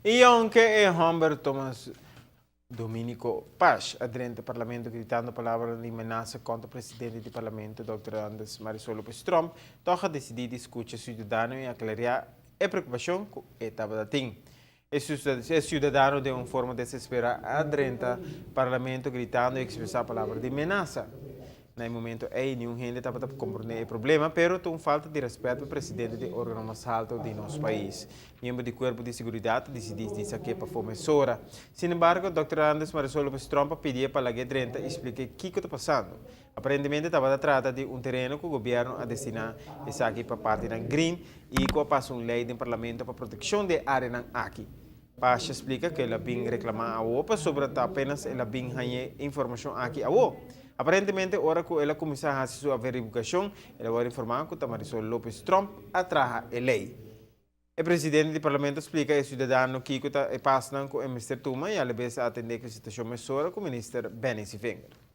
Y aunke e homber Thomas Dominico Pash a drenta parlamento gritando palabra di menasa contra presidente di parlamento Dr. Andres Marisol Lopez Tromp, toch a dicidi di scucha ciudadano y aclara e preocupacion cu e tabatin. E ciudadano den un forma desespera a drenta parlamento gritando y expresa palabra di menasa. Na momento ey ningun hende tabata comprende e problema, pero ta un falta di respet pa presidente di organo mas halto di nos pais. Miembro di cuerpo di seguridad a dicidi di sake pafo mesora. Sin embargo, Dr. Andres Marisol Lopez Tromp a pidi pa lag'e drenta y splica kico ta pasando. Aparentemente tabata trata di un tereno cu gobierno a destina esaki pa parti nan green y cu a pasa un ley den parlamento pa proteccion di area aki. Pash a splica cu el a bin reclama awo pasobra ta apenas el a bin haya informacion aki awo. Aparentemente, ora cu el a cuminsa haci su averiguacion, el a informa cu Marisol Lopez Tromp a traha e ley. E presidente di parlamento a splica e ciudadano kico ta e pasonan cu e mester tuma y alabes a atende cu e situacion mesora cu minister Benny Sevinger.